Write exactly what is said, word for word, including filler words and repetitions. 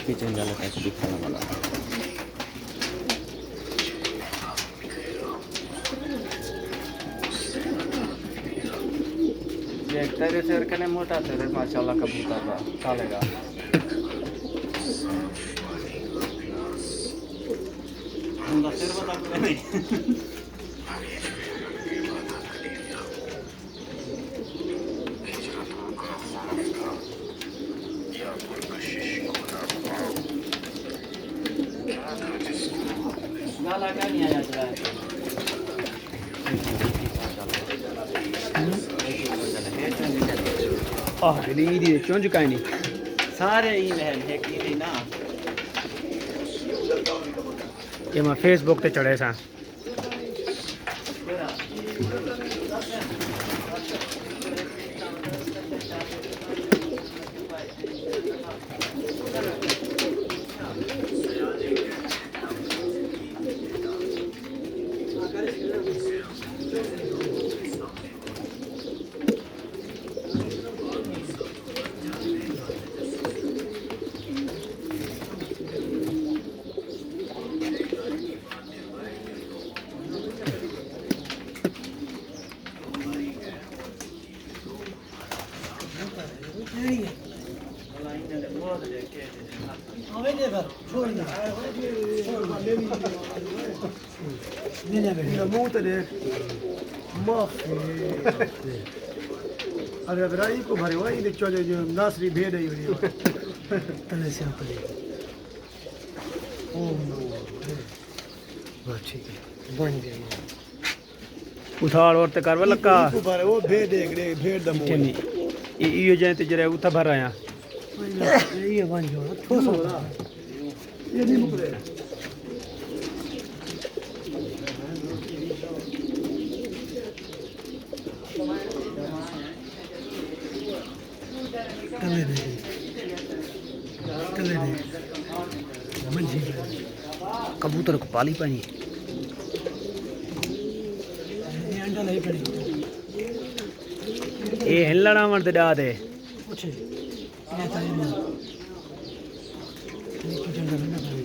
کچن والے پاس دکھانا والا۔ یہ تیرے سر کنے موٹا، تیرے ماشاءاللہ کبوتر دا چلے گا۔ ہن دا سر پتہ کوئی نہیں۔ آہ، بلی دی چونج کائنی۔ سارے ای لہن ہے کی نا۔ یہ میں فیس بک تے چڑھے ساں۔ منہ تے ݙیکھ۔ معافی۔ ارے ابراہیم کو بھرے ہوئے، یہ چلے جو ناصری بھیڑ ہی ہوئی ہے۔ تلے سے آپ لے۔ او نو۔ بس ٹھیک ہے۔ بن گیا۔ اتھاڑ اور تے کر وے لکا۔ ایکو بھر، او بھیڑ ݙیکھ، ݙیکھ، بھیڑ دا منہ۔ ٹھیک ہے۔ اے، ایہو جائیں تے جرے اتھا بھر آیا۔ یہ بن جو، تھوڑا سا۔ یہ نہیں مکرے۔ تلے دے۔ تلے دے۔ منجھی دے۔ کبوتر کو پالی پانی۔ یہ انڈا نہیں پڑی۔ یہ ہلڑا من تے ڈا دے۔ اچھا۔ یہ تائی میں۔ یہ کچن کا بندہ پڑی۔